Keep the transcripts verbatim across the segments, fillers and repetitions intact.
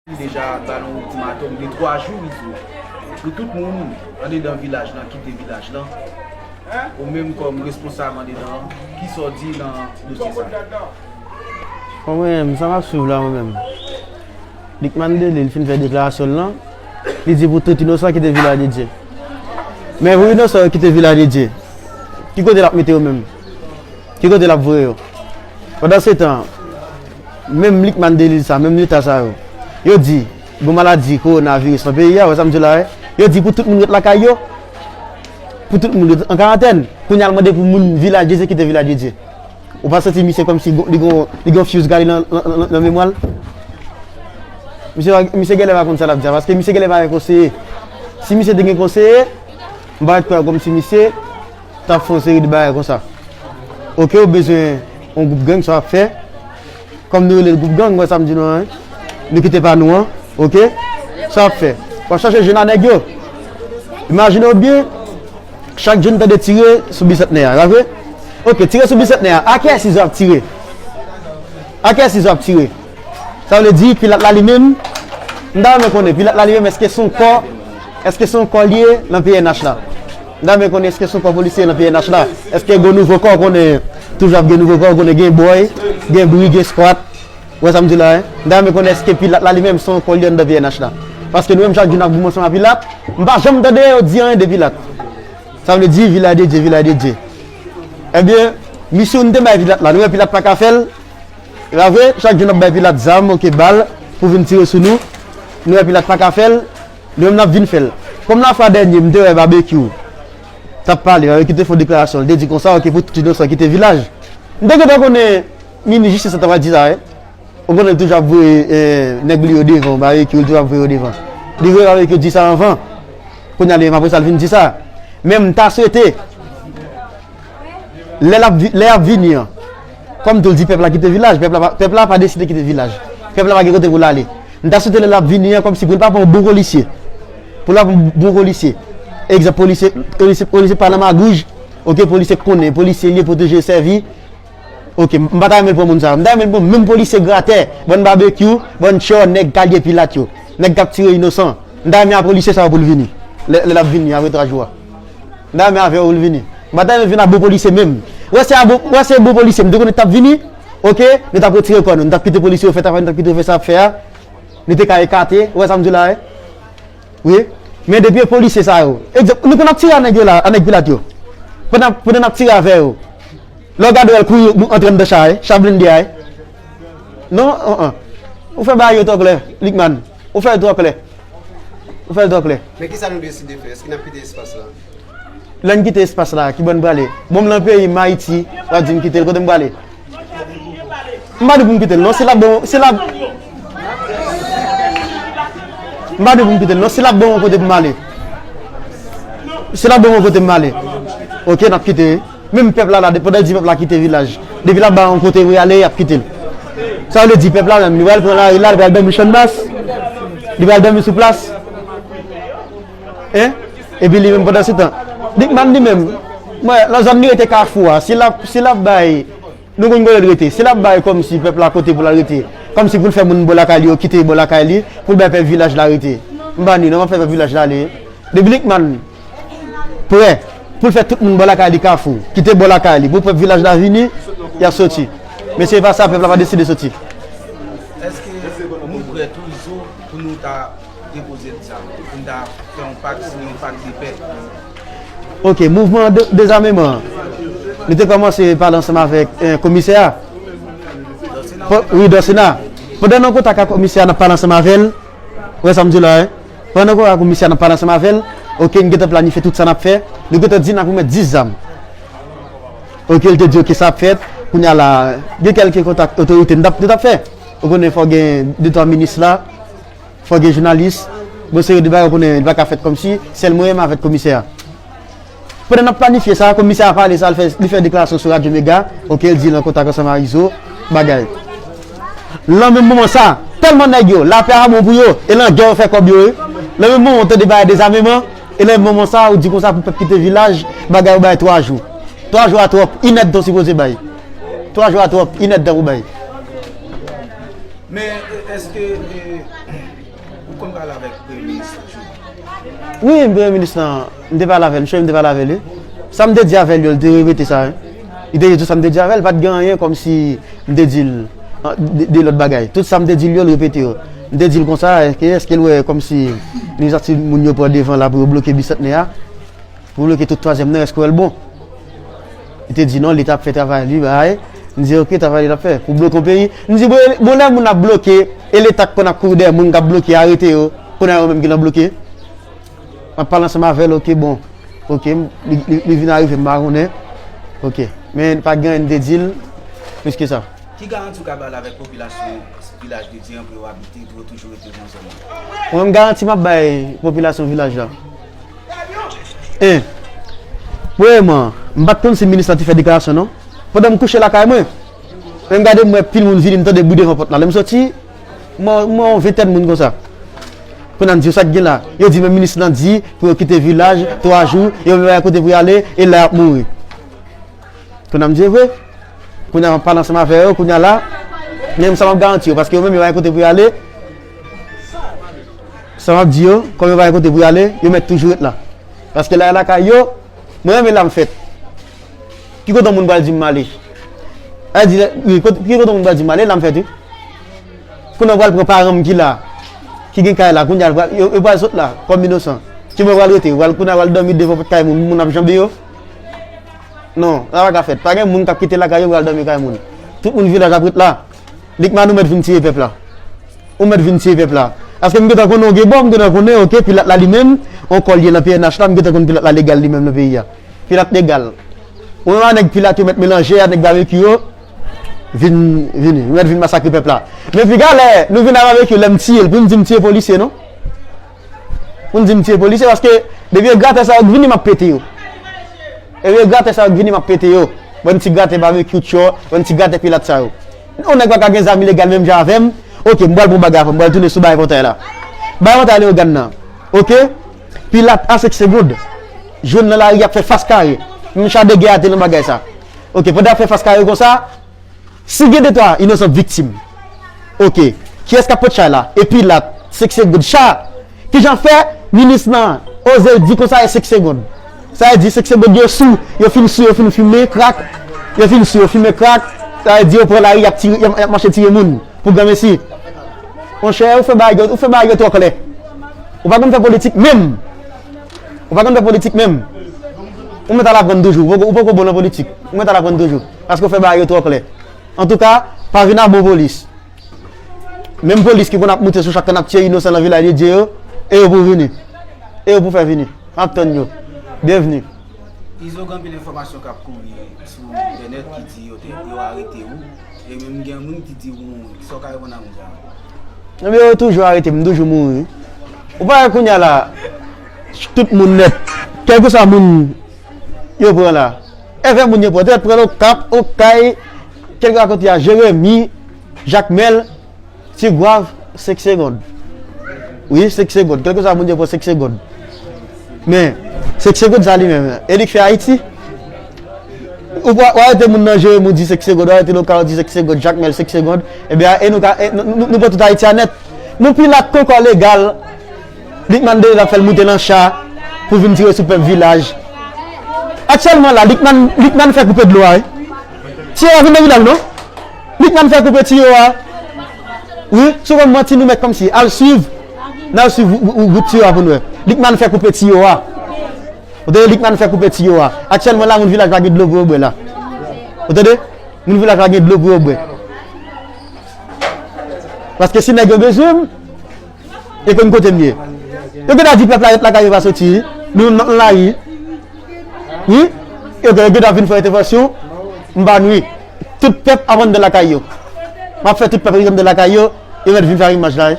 Deja ba nou yon ultimatòm de twa jou, Izo, pou tout moun andedan vilaj lan kite vilaj lan. Ou menm kòm responsab andedan an, kisa w di nan dosye sa? Bon, mwen menm, sa m ap swiv la, mwen menm. Lucmane Delille fin fè deklarasyon l lan, li di pou tout inosan kite Vilaj de Dye. Men pou inosan yo kite Vilaj de Dye, ki kote l ap mete yo menm? Ki kote l ap voye yo? Pandan se tan, menm Lucmane Delille sa, menm leta sa yo, yo di, gon maladi kowonaviris nan peyi a, wè sa m di w la, wi. Yo di pou tout moun ret lakay yo, pou tout moun ret an karantèn. Kounye a l mande pou moun Vilaj de Dye kite Vilaj de Dye. Ou pa santi misye kòmsi gon- li gon, li gon fuse gale nan, nan, nan, nan memwa l? Misye, misye genlè pa konn sa l ap di a, paske misye genlè pa gen konseye. Si misye te gen konseye, m pa t kwè kòmsi misye t ap fè yon seri de bagay konsa. Oke, ou bezwen yon gwoup gang, sa w ap fè. Kòm nou rele l gwoup gang, wè sa m di nou an, wi. Nou kite pa nou an, oke? Sa w ap fè? W ap chache jwenn a nèg yo. Imajine w byen, chak jou n tande tire sou Bisantnè a, pa vre? Oke, tire sou Bisantnè a, a kiyès Izo ap tire? A kiyès Izo ap tire? Sa vle di, Pilat la li menm, m ta renmen konnen, Pilat la li menm, èske se yon kò, èske se yon kò l ye nan P N H la? M ta renmen konnen, èske se yon kò polisye nan P N H la? Èske gen nouvo kò, konnen toujou ap gen nouvo kò, konnen gen bòy, gen bri, gen skwat? Ou wè sa m di la, wi? M ta renmen konnen èske Pilat la li menm se yon kò l ye anndan P N H la? Paske nou menm chak jou n ap goumen ansanm a Pilat, m pa janm tande yo di anyen de Pilat. Sa vle di, Vilaj de Dye, Vilaj de Dye. Ebyen, misyon n te bay Pilat la, nou wè Pilat pa ka fè l. E pa vre, chak jou n ap bay Pilat zam, oke, bal, pou vin tire sou nou. Nou wè Pilat pa ka fè l, nou menm n ap vin fè l. Kòm lafwa dènye, m te wè Babekyou t ap pale, Babekyou te fè yon deklarasyon, li te di konsa, oke, pou tout inosan kite vilaj. M te gentan konnen minis jistis la t ap di sa, wi. Ou konnen l toujou ap voye, eh, nèg li yo devan, Babekyou, l toujou ap voye yo devan. Li voye Babekyou di sa anvan. Kounye a li menm apre sa, l vin di sa. Men m ta swete, lè l ap vi- lè y ap vini an, kòm tou l di pèp la kite vilaj, pèp la pa, pèp la pa deside kite vilaj. Pèp la pa gen kote pou l ale. M ta swete lè l ap vini an, kòmsi pou l pa pran yon bon polisye. Pou l pa pran yon bon polisye. Egzanp, polisye, polisye, polisye pa nan magouj, oke, polisye k konnen, polisye l ye pwoteje, sèvi. Oke, m pa ta renmen l pran moun sa yo. M ta renmen l pran menm polisye gratè, bann Babekyou, bann tchò, nèg k al ye Pilat yo, nèg k ap tire inosan. M ta renmen a polisye sa yo pou l vini. Lè, lè l ap vini apre twa jou a. M ta renmen avè yo pou l vini. M pa ta renmen l vin a bon polisye menm. Wè se a bon, wè se bon polisye m te konnen t ap vini, oke, nou t ap retire kò nou. Nou t ap kite polisye yo fè travay, nou t ap kite yo fè sa y ap fè a. Nou te ka ekate, ou wè sa m di w la, wi? Wi. Men depi e polisye sa yo. Egzanp, nou konn ap tire a nèg yo la, a nèg Pilat yo. Pandan, pandan n ap tire avè yo. Lè w gade w wè l kouri antre anndan cha a, cha blende a. Non, an, an. Ou fè bagay yo twò klè, Lucmane. Ou fè l twò klè. Ou fè l twò klè. Men kisa nou deside fè? Èske n ap kite espas la? Lè n kite espas la, ki bò n prale? Bon, m nan peyi m, Ayiti, w ap di m kite l, kote m prale? M pa di pou m kite l, non, si l ap bon, si l ap, m pa di pou m kite l, non, si l ap bon yon kote pou m ale. Si l ap bon yon kote pou m ale. Oke, n ap kite, wi. Menm pèp la la, pandan l di pèp la kite vilaj, depi l ap ba yon kote pou y ale, y ap kite l. Sa vle di pèp la menm, li pral pran lari la, li pral dòmi chanbas, li pral dòmi sou plas. Hein? Epi li menm pandan se tan, Lucmane li menm, mwen, nan zòn li rete Kafou a, si l ap, si l ap bay, nou konn kote l rete, si l ap bay kòmsi pèp la kote pou l al rete, kòmsi pou l fè moun bò lakay li yo kite bò lakay li, pou l bay pèp vilaj la rete. M pa ni, non, m ap fè pèp vilaj la ale. Depi Lucmane prè pou l fè tout moun bò lakay li Kafou kite bò lakay li, pou pèp vilaj la vini, y ap soti. Men se pa sa, pèp la pa deside soti. Èske nou prè tou, Izo, pou nou ta depoze zam, pou n ta fè yon pak, siyen yon pak de pè? Oke, mouvman de, dezameman an, nou te kòmanse pale ansanm avèk, eh, komisè a. Wi, Dòsena. Pandan n an kontak ak komisè a, n ap pale ansanm avè l. Ou wè sa m di w la, wi? Pandan n an kontak ak komisè a, n ap pale ansanm avè l. Oke, n gentan planifye tout sa n ap fè. Nou gentan di n ap remèt dis zam. Oke, l te di, oke, sa ap fèt. Kounye a la, gen kèlke kontak otorite n t ap, nou t ap fè. Ou konnen fò gen de twa minis la. Fò gen jounalis. Bon, seri de bagay, ou konnen, li pa ka fèt kòmsi sèl mwen menm avèk komisè a. Pandan n ap planifye sa, komisè a pale sa, li fè, li fè deklarasyon sou Radyo Mega. Oke, l di l an kontak ansanm a Izo, bagay. Nan menm moman sa, tèlman nèg yo, lapè a bon pou yo, e nan gè yo fè kòb yo, wi. Nan menm moman, ou tande bagay dezameman, e nan menm moman sa, ou di konsa pou pèp kite vilaj, bagay ou bay twa jou. Twa jou a twòp, inèdtan ou sipoze bay. Twa jou a twòp, inèdtan pou bay. Men, èske, eh, Ou konn pale avèk Premye Minis toujou? Wi, Premye Minis lan, m te pale avè l, m te pale avè l, wi. Sa m te di avè l yo, li te repete sa, wi. Li te di tout sa m te di avè l, pa t gen anyen kòmsi m te di l, an, de, de lòt bagay. Tout sa m te di l yo, li repete yo. M te di l konsa, èske, èske l wè kòmsi inisyati moun yo pran devan la pou yo bloke Bisantnè a? Pou bloke tout twazyèm nan, èske w wè l bon? Li te di non, Leta ap fè travay li, bay. M di, oke, travay li l ap fè. Pou bloke yon peyi. M di, bon, bon, lè moun ap bloke, e Leta k konn ap kouri dèyè moun k ap bloke, arete yo, kounye a yo menm ki nan bloke. M ap pale ansanm avè l, oke, bon. Oke, m- li, li, li vin arive, m pa konnen. Oke. Men pa gen anyen m te di l plis ke sa. Ki garanti w ka ba l avèk popilasyon Vilaj de Dye an pou yo abite, pou yo toujou rete nan zòn nan? Mwen, m garanti m ap bay popilasyon vilaj la. En. Premyèman, m pa t konn si minis la te fè deklarasyon non. Pandan m kouche lakay mwen, lè m gade m wè pil moun vini, m tande bri devan pòt la. Lè m soti, m wè, m wè yon ventèn moun konsa. Kounye a m di yo sa k gen la. Yo di men minis lan di pou yo kite vilaj twa jou, yo menm pa gen kote pou y ale, e la y ap mouri. Kounye a m di e vre. Kounye a m ap pale ansanm avè yo, kounye a la, men sa m ap garanti yo, paske yo menm yo pa gen kote pou y ale. Sa m ap di yo, kòm yo pa gen kote pou y ale, yo mèt toujou ret la. Paske la e lakay yo, mwen menm e la m fèt. Ki kote yon moun pral di m m ale? A di, wi, kote- ki kote yon moun pral di m m ale, la m fèt, wi. Kounye a yo pral pran paran m ki la, ki gen kay la, kounye a yo pral- yo, yo pral sot la, kòm inosan. Ki mwen pral rete, yo pral kounye a yo pral dòmi devan pòt kay moun, moun ap janbe yo. Non, sa pa ka fèt. Pa gen moun k ap kite lakay yo pral dòmi kay moun. Tout moun vilaj ap ret la. Likman ou mèt vin tiye pèp la. Ou mèt vin tiye pèp la. Paske m gentan konnen w gen bò, m gentan konnen, oke, Pilat la li menm, on kò l ye nan P N H la, m gentan konn Pilat la legal li menm nan peyi a. Pilat legal. Ou menm a nèg Pilat yo mèt melanje a nèg Babekyou yo, vin, vini, yo mèt vin masakre pèp la. Men piga lè nou vin a Babekyou, lè m tiye l, pou m di m tiye polisye, non? Pou m di m tiye polisye, paske depi e gratè sa yo k vini, m ap pete yo. Depi e gratè sa yo k vini, m ap pete yo. Bann ti gratè Babekyou Tchò, bann ti gratè Pilat sa yo. Yon nèg pa ka gen zam ilegal menm jan avè m. Oke, m pral pran bagay avè m, m pral tounen sou bay pòtay la. Bay pòtay Leyogàn nan. Oke? Pilat a senk segonn. Jwenn nan lari ap fè fas kare. Menm char de guerre a te nan bagay sa. Oke, pandan ap fè fas kare konsa, si gen de twa inosan k viktim, oke, kiyès k ap pot chay la? E Pilat, senk segonn. Cha, kijan fè minis lan oze di konsa e senk segonn? Sa vle di senk segonn yo sou, yo fin sou, yo fin fimen krak, yo fin sou, yo fimen krak, sa vle di yo pran lari, y ap tire, y ap, y ap mache tire moun pou granmesi. Monchè, ou fè bagay yo, ou fè bagay yo twò klè. Ou pa konn fè politik menm. Ou pa konn fè politik menm. Ou mèt al aprann toujou. Ou poko, ou poko bon nan politik. Ou mèt al aprann toujou. Paske w fè bagay yo twò klè. Antouka, pa vin a bon polis. Menm polis ki konn ap moute sou chak tan ap tiye inosan nan Vilaj de Dye yo, e yo pou vini. E yo pou fè vini. M ap tann yo. Byenvni. Izo, gen anpil enfòmasyon k ap kouri sou entènèt ki di yo te, yo arete ou. E menm gen moun ki di ou mouri. Sa w ka reponn a moun sa yo? Ebyen, yo toujou arete m, m toujou mouri. Ou pa wè kounye a la, tout moun nèt, kèlkeswa moun yo pran la. Envè moun yo pran, yo pran Okap, Okay, kèlkeswa kote a, Jeremi, Jakmèl, Tigwav, senk segonn. Wi, senk segonn. Kèlkeswa moun yo pran senk segonn. Men, senk segonn sa li menm, e li k fè Ayiti? Ou pa, w arete moun nan Jeremi, ou di senk segonn, w arete Lokal, ou di senk segonn, Jakmèl, senk segonn. Ebyen, e nou ka, e nou, nou, nou pran tout Ayiti a nèt. Nou Pilat k ankò legal. Likman dèyè l ap fè l moute nan cha pou vin tire sou pèp Vilaj. Aktyèlman la, Likman, Likman fè koupe dlo a, wi. Tiyo a vin nan Vilaj, non? Likman fè koupe tiyo a. Wi, sou konn manti nou mèt kòmsi. Al swiv. N al swiv wou-, wou-, wout tiyo a pou n wè. Likman fè koupe tiyo a. Ou tande, Likman fè koupe tiyo a. Aktyèlman la, moun Vilaj pa gen dlo pou yo bwè la. Ou tande? Moun Vilaj pa gen dlo pou yo bwè. Paske si nèg yo bezwen m, yo konn kote m ye. Yo gentan di pèp la ret lakay yo pa soti, wi. Nou menm n ap nan lari. Wi. Yo gentan vin fè entèvansyon, m pa nwi. Tout pèp ap anndan lakay yo. M ap fè tout pèp ret anndan lakay yo, yo mèt vin fè arimaj la, wi.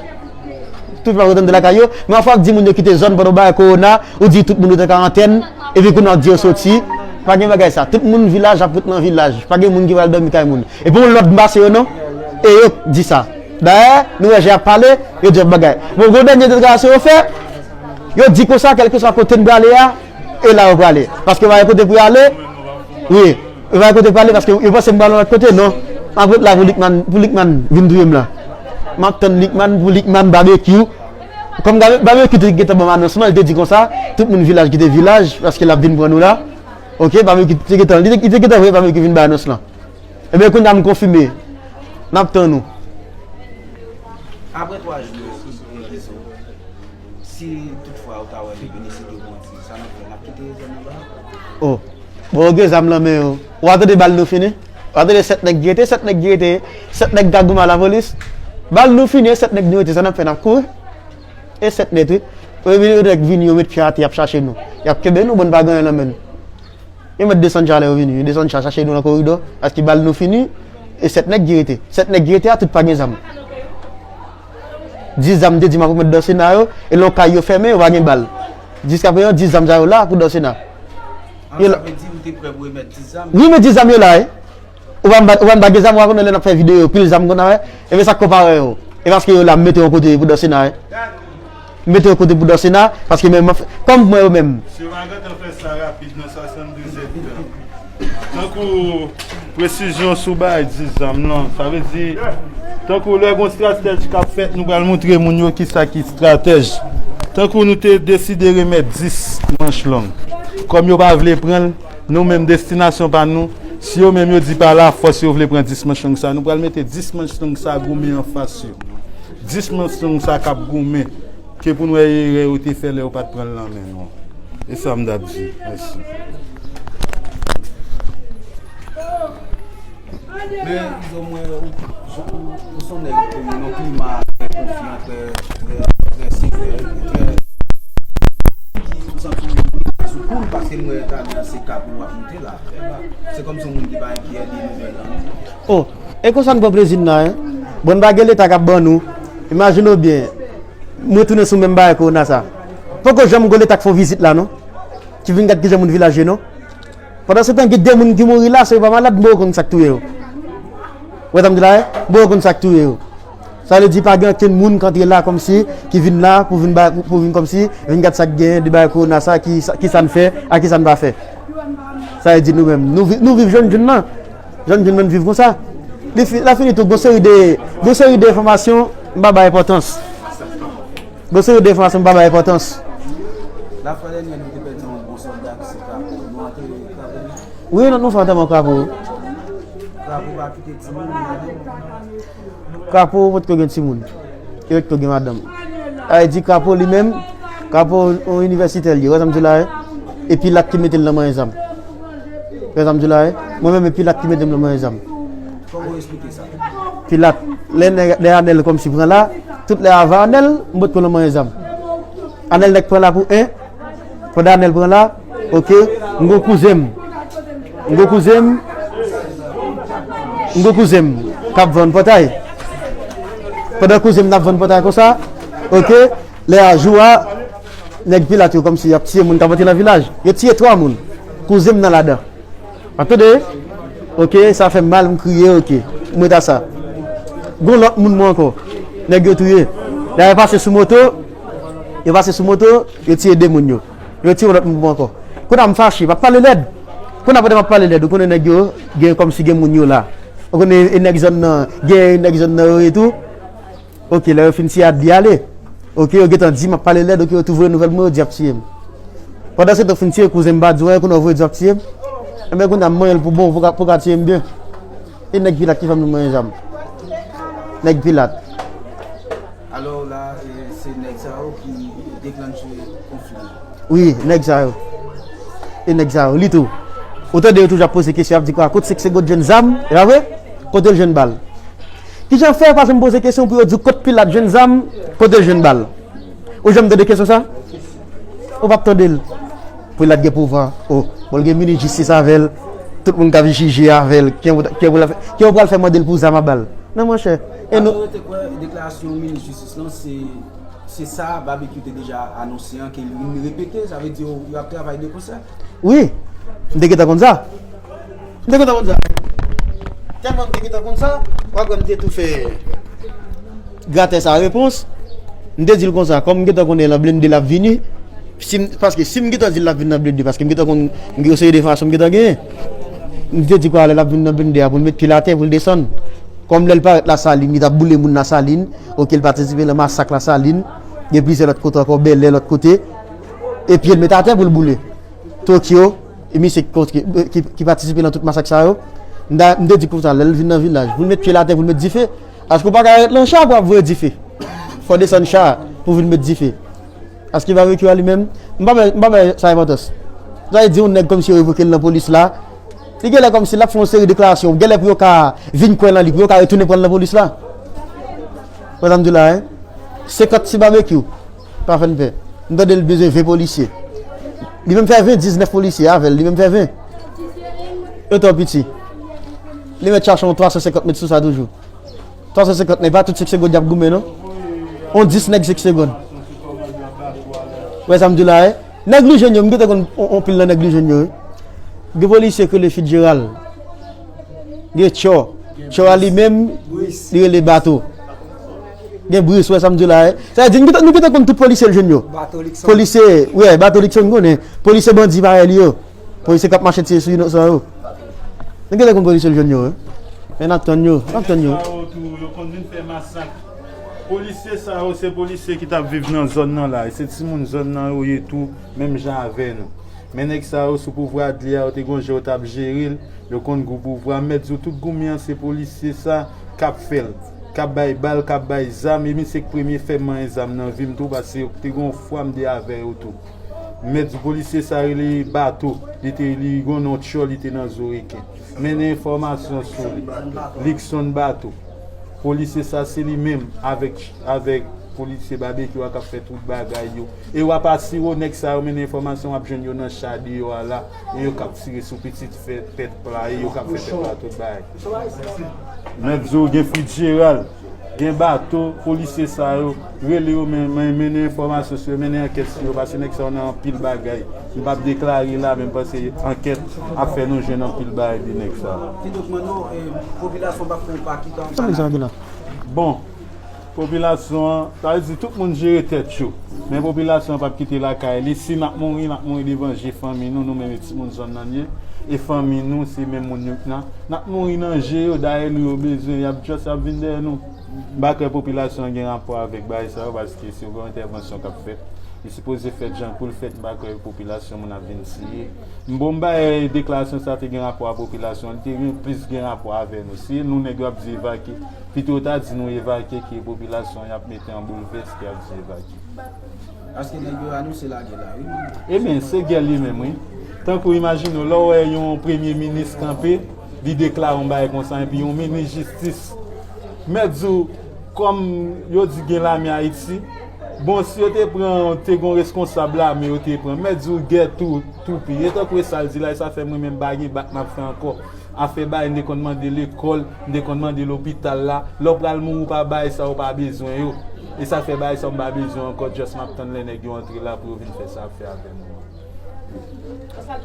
Tout pèp ret anndan lakay yo. Men yon fwa w di moun yo kite zòn pandan w bay kowona, ou di tout moun ret an karantèn, epi kounye a w di yo soti. Pa gen bagay sa. Tout moun Vilaj ap ret nan Vilaj. Pa gen moun ki pral dòmi kay moun. Epi yon lòt m pase yo non. E yo k di sa. Dayè, nou wè jan y ap pale, yo di yon bagay. Bon, gon dènye deklarasyon yo fè, yo di konsa, kèlkeswa kote n prale a, e la yo prale. Paske yo pa gen kote pou yo ale. Wi, yo pa gen kote pou ale paske yo panse m pral yon lòt kote, non. M ap ret la pou Likman, pou Likman vin touye m la. M ap tann Likman, pou Likman babekyou. Kòm Babekyou te gentan ban m anons lan, li te di konsa, tout moun vilaj kite vilaj, paske l ap vin pran nou la. Oke, Babekyou te gentan, li te, li te gentan voye Babekyou vin bay anons lan. Ebyen, kounye a m konfime. N ap tann ou. Apre twa jou, si toutfwa ou ta wè li vini, si te bon, sa n ap fè, n ap kite zòn nan ba? Oh. Bon, yo gen zam nan men yo. Ou pa tande bal nou fini? Ou pa tande sèt nèg ki rete, sèt nèg ki rete, sèt nèg ka goumen a lapolis? Bal nou fini, e sèt nèg nou rete, sa n ap fè, n ap kouri? E sèt nèg, wi. Yo vini, yo nèg vini, yo met pye atè, y ap chache nou. Y ap kenbe nou, bon, n pa gen anyen nan men nou. Yo mèt desann cha lè yo vini, yo desann cha chache nou nan koridò, paske bal nou fini, e sèt nèg ki rete. Sèt nèg ki rete a, tout pa gen zam. Dis zam te di m ap remèt Dansena yo, e lè yon kay yo fèmen, yo pa gen bal. Jiskaprezan, dis zam sa yo la pou Dansena. An, sa vle di ou te prè pou remèt dis zam? Wi, men dis zam yo la, wi. Ou pa m ba, ou pa m ba gen zam, ou pa konnen lè n ap fè videyo, pil zam konn a wè. Ebyen sa k konpare yo. E paske yo la, m mete yon kote pou Dansena, wi. M mete yon kote pou Dansena, paske menm, kòm mwen yo menm. Si yo pa gentan fè sa rapid nan swasanndizèt tan. Tankou presizyon sou bagay dis zam lan, sa vle di, tankou lè gon stratèj k ap fèt, nou pral montre moun yo kisa ki stratèj. Tankou nou te deside remèt dis manch long. Kòm yo pa vle pran l, nou menm destinasyon pa nou, si yo menm yo di pa lafòs yo vle pran dis manch long sa, nou pral mete dis manch long sa goumen anfas yo. Dis manch long sa k ap goumen, ke pou n wè erè yo te fè lè yo pa t pran l nan men nou. E sa m t ap di. Mèsi. Men, Izo, mwen, ou, ou, ou se yon nèg ki nan klima trè konfyan, trè, trè, trè sevè, trè, ki ou santi ou sou kou l, paske m wè talè a se kap ou ap moute la. Se kòmsi yon moun ki pa enkyè de nouvèl lan. Oh, e konsa n pran plezi n nan, en. Bon, n pa gen Leta k ap ban nou. Imajine w byen, mwen tounen sou menm bagay kowona sa. Poko janm gon Leta k fè yon vizit la, non. Ki vin gad kijan moun vilaj ye, non. Pandansetan, gen de moun ki mouri la, se yo pa malad, m poko konn sa k touye yo. Ou wè sa m di la, en? M poko konn sa k touye yo. Sa vle di pa gen okenn moun k antre la kòmsi, ki vin la pou vin ba, pou, pou vin kòmsi, vin gad sa k genyen, de bagay kowona sa, ki, sa- ki sa n fè, a ki sa n pa fè. Sa vle di nou menm, nou, vi- nou viv jèn jèn nan. Jèn jèn nan viv konsa. Li fi- la fini tou, gon seri de, gon seri de enfòmasyon, m pa bay enpòtans. Gon seri de enfòmasyon, m pa bay enpòtans. Lafwa dènyè, nou te pèdi yon bon sòlda ki se Krapo. Nou antere Krapo. Wi, nou, nou fè antèman Krapo. Krapo pa kite timoun. Krapo potko gen timoun. E potko gen madanm. Sa vle di Krapo li menm, Krapo yon inivèsitè li ye, wè sa m di la, e? E Pilat ki mete l nan manyen zam. Wè sa m di la, e? Mwen menm, e Pilat ki mete m nan manyen zam. Kòman w esplike sa? Pilat, lè nèg, lè Anèl kòmsi pran la, tout lè avan Anèl, m potko nan manyen zam. Anèl nèk pran la pou en, pandan Anèl pran la, oke, m gon kouzen m. M gon kouzen m. M gon kouzen m k ap vann pòtay. Pandan kouzen m nan ap vann pòtay konsa, oke, lè a jou a, nèg Pilat yo kòmsi y ap tiye moun k ap antre nan vilaj. Yo tiye twa moun. Kouzen m nan ladan. W ap tande? Oke, sa fè m mal, m kriye, oke. M ret a sa. Gon lòt moun mwen ankò. Nèg yo touye. Lè yo pase sou moto, yo pase sou moto, yo tiye de moun yo. Yo tiye yon lòt moun mwen ankò. Kounye a m fache, m ap pale lèd. Kounye a pandan m ap pale lèd, ou konnen nèg yo, gen kòmsi gen moun yo la. Ou konnen e nèg zòn nan, gen nèg zòn nan yo e tou. Oke, lè yo fin tiye Adli ale. Oke, yo gentan di m ap pale lèd, oke, yo tou voye nouvèl pou mwen, yo di y ap tiye m. Pandansetan, fin tiye kouzen m pa di w anyen, kounye a w voye di w ap tiye m. Enben, kounye a m manyen l pou bon, pou ka, pou ka tiye m byen. E nèg Pilat ki fè m nou manyen zam. Nèg Pilat. Alò la, e, se nèg sa yo ki deklanche konfli an. Wi, nèg sa yo. E nèg sa yo, li tou. Ou tande yo toujou ap poze kesyon, ap di kwa, kot se k se kot jwenn zam, e pa vre? Kote l jwenn bal? Kijan fè yo pa janm poze kesyon pou yo di w kot Pilat jwenn zam, kote l jwenn bal? Ou janm tande kesyon sa? Ou p ap tande l. Pilat gen pouvwa. O, bon, l gen minis jistis avè l. Tout moun k ap jije avè l. Kiyès ou ta- kiyès ou pral fè- kiyès ou pral fè mande l pou zam ak bal? Non, monchè. E nou. Alò, yo te kwè deklarasyon minis jistis lan, se, se sa Babekyou te deja anonse an, ke li vin repete, sa vle di yo, yo ap travay de konsè. Wi. M te gentan konn sa. M te gentan konn sa. Tèlman m te gentan konn sa, w ap wè m te tou fè gratè sa repons. M te di l konsa, kòm m gentan konnen l an blende l ap vini, si m, paske si m gentan di l l ap vin nan blende, paske m gentan konn m gen yon seri de enfòmasyon m gentan genyen. M te di kwa lè l ap vin nan blende a pou l met pye l atè, pou l desann. Kòm lè l parèt Lasalin, li t ap boule moun Lasalin, oke, l patisipe nan masak Lasalin, Gen plizyè lòt kote ankò, Bèlè, lòt kote. E pye l met atè pou l boule. Tokyo, e misye ki, ki, ki patisipe nan tout masak sa yo. M ta, m te di konsa, lè l vin nan vilaj, pou l met pye l atè, pou l met dife. Paske w pa ka ret nan cha pou w ap voye dife. Fò w desann cha pou w vin met dife. Paske babekyou a li menm, m pa wè, m pa wè sa enpòtans. Sa vle di yon nèg kòmsi yo revoke l nan polis la. Li genlè kòmsi l ap fè yon seri deklarasyon. Genlè pou yo ka vin kwè nan li, pou yo ka retounen pran l nan polis la. Wè sa m di w la, hein? Senkant ti babekyou. Pa fè n pè. M tande l bezwen ven polisye. Li menm fè ven, diznèf polisye avè l. Li menm fè ven. Yo twò piti. Li mèt chache yon twa san senkant mèt sou sa toujou. Twa san senkant nèg, pa tout senk segonn y ap goumen, non. On dis nèg senk segonn. Wè sa m di w la, hein? Nèg Lijòn yo, m gentan konn on, on pil nan nèg Lijòn yo, wi. Gen polisye ki rele Fitzgerald. Gen Tchò. Tchò a li menm, li rele Bato. Gen Bris, wè sa m di w la, hein? Sa vle di, m gentan, nou gentan konn tout polisye Lijòn yo. Bato Likson. Polisye, wè, Bato Likson, m konnen. Polisye bandi parèy li yo. Polisye k ap mache tire sou inosan yo. Nou genlè konn polisye Lijòn yo, wi. Men n ap tann yo, n ap tann yo. Polisye sa yo tou, yo konn vin fè masak. Polisye sa yo, se polisye ki t ap viv nan zòn nan la. E se timoun zòn nan yo ye tou, menm jan avè nou. Men nèg sa yo, sou pouvwa Adley a, yo te gon jan yo t ap jere l, yo konn gou pouvwa. M mèt di w, tout goumen an, se polisye sa k ap fè l. K ap bay bal, k ap bay zam, e misye k premye fè m manyen zam nan vi m tou, paske yo te gon fwa m te avè yo tou. M mèt di w polisye sa rele Bato, li te, li gon non Tchò, li te nan Zo Reken. Mennen enfòmasyon sou li. Likson Bato. Polisye sa se li menm avèk, avèk polisye Babekyou a k ap fè tout bagay yo. E w ap asire w nèg sa yo mennen enfòmasyon, w ap jwenn yo nan cha deyò a la. E yo k ap tire sou pitit fè tèt pla, e yo k ap fè tèt pla tout bagay. Mèt di w gen Fitzgerald. Gen Bato, polisye sa yo, rele yo, men, men, mennen enfòmasyon sou yo, mennen ankèt sou yo, paske nèg sa yo nan anpil bagay. M p ap deklare la, men m panse ankèt ap fè nou jwenn anpil bagay de nèg sa yo. Kidonk, Manno, eh, popilasyon p ap fè yon pa ki tan. Sa nèg sa yo gen la? Bon, popilasyon an, sa vle di tout moun jere tèt yo. Men popilasyon an p ap kite lakay li. Si n ap mouri, n ap mouri devan je fanmi nou, nou menm e timoun zòn nan ye. E fanmi nou, se menm moun yo k nan. N ap mouri nan je yo, dayè nou yo bezwen, y ap just, y ap vin dèyè nou. M pa kwè popilasyon an gen rapò avèk bagay sa yo, paske se yon entèvansyon k ap fèt. Li sipoze fèt jan pou l fèt, m pa kwè popilasyon moun ap vin tiye. M bon, m pa wè deklarasyon sa te gen rapò a popilasyon an, li te gen plis gen rapò avè nou. Se nou nèg yo ap di evakye, pito yo ta di nou evakye ke popilasyon an y ap mete an boulvès ke y ap di evakye. Paske nèg yo anonse lagè la, wi. Ebyen, se gè li menm, wi. Tankou imajine w, lè w wè yon premye minis kanpe, li deklare yon bagay konsa, epi yon minis jistis. Mèt di w, kòm yo di gen lame Ayiti, bon, si yo te pran, te gon reskonsab lame, yo te pran. Mèt di w gè tou, toupi. E tankou e sa l di la, e sa fè mwen menm pa gen bak m ap fè ankò. Afè bagay, m te konn mande lekòl, m te konn mande lopital la. Lè w pral mouri, w pa bay sa, w pa bezwen yo. E sa fè bagay sa, m pa bezwen ankò, just m ap tann lè nèg yo antre la pou yo vin fè sa y ap fè avè m.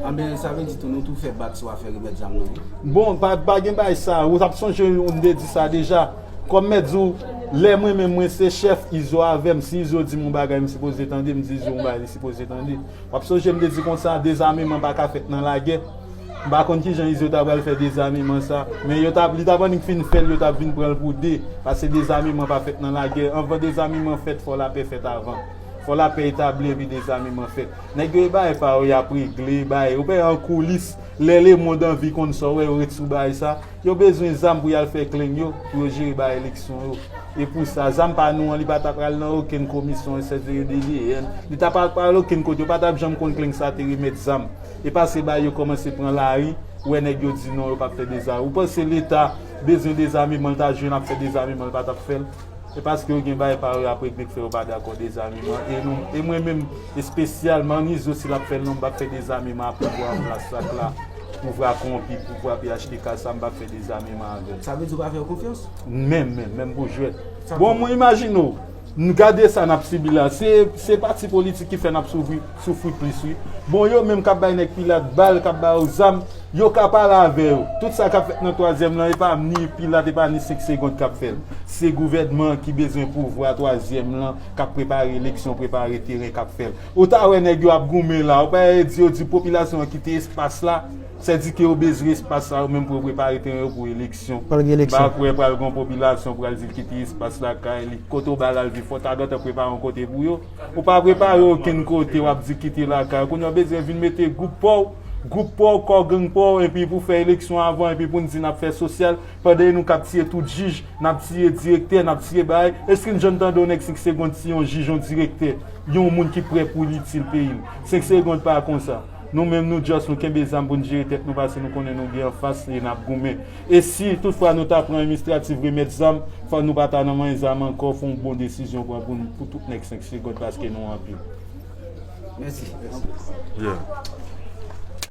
Anben, sa vle di tou, nou tou fè bak sou afè remèt zam nan, wi. Bon, pa, pa gen bagay sa. Ou t ap sonje, m te di sa deja. Kòm mèt di w, lè mwen menm, mwen se chèf, Izo avè m. Si Izo di m yon bagay, m sipoze tande, m di Izo yon bagay, li sipoze tande. W ap sonje m te di konsa, dezameman pa ka fèt nan lagè. M pa konn kijan Izo ta pral fè dezameman sa. Men yo ta, li ta p annik fin fè l, yo t ap vin pran l pou de. Paske dezameman pa fèt nan lagè. Anvan dezameman fèt, fò lapè fèt avan. Fò lapè etabli epi dezameman fèt. Nèg yo e bagay pa yo, y ap regle bagay. Ou pè an koulis, lè lemonn anvi konn sa w wè yo ret sou bagay sa. Yo bezwen zam pou y al fè kleng yo, pou yo jere bagay eleksyon yo. E pou sa, zam pa nou an, li pa ta pral nan okenn komisyon, S S D D D N. Li ta pa pral okenn kote, yo pa t ap janm konn kleng sa te remèt zam. E paske bagay yo kòmanse pran lari, ou wè nèg yo di non, yo p ap fè deza. Ou panse Leta bezwen dezameman, l ta jwenn ap fè dezameman, l pa t ap fè l? E paske yo gen bagay pa yo y ap regle k fè yo pa dakò dezameman. E nou, e mwen menm, espesyalman, Izo, si l ap fè l non, m p ap fè dezameman a pouvwa an plas la k la, pouvwa kowonpi, pouvwa P H T K sa, m p ap fè dezameman avè l. Sa vle di w pa fè yo konfyans? Menm, menm, menm pou jwèt. Bon, mwen imajine w, n gade sa n ap sibi la. Se, se pati politik ki fè n ap soufri, soufri plis, wi. Bon, yo menm k ap bay nèg Pilat bal, k ap ba yo zam, yo ka pale avè yo. Tout sa k ap fèt nan twazyèm lan, e pa ni Pilat, e pa ni senk segonn k ap fè l. Se gouvènman an ki bezwen pouvwa twazyèm lan, k ap prepare eleksyon, prepare teren, k ap fè l. Ou ta wè nèg yo ap goumen la, ou pa wè di yo di popilasyon an kite espas la. Sèdike yo bezwen espas sa yo menm pou yo prepare teren yo pou eleksyon. Pral gen eleksyon. Ba kwè pral gen yon popilasyon pral di l kite espas lakay li. Kote w ba l al viv, fò w ta gentan prepare yon kote pou yo. Ou pa prepare okenn kote, w ap di kite lakay. Kounye a w bezwen vin mete gwoup pa w, gwoup pa w, kò gang pa w, epi pou fè eleksyon avan, epi pou n di n ap fè sosyal, pandan e nou k ap tiye tout jij, n ap tiye direktè, n ap tiye bagay. Èske n janm tande yon nèg senk segonn tiye yon jij, yon direktè, yon moun ki prè pou l itil peyi l? Senk segonn pa konsa. Nou menm, nou just, nou kenbe zam pou n jere tèt nou, paske nou konnen nou gen anfas e n ap goumen. E si toutfwa nou ta pran administratif remèt zam, fò nou pa ta nan manyen zam ankò, fò yon bon desizyon pran pou, n- pou tout nèg senk segonn, paske nou anpil. Mèsi. Yeah.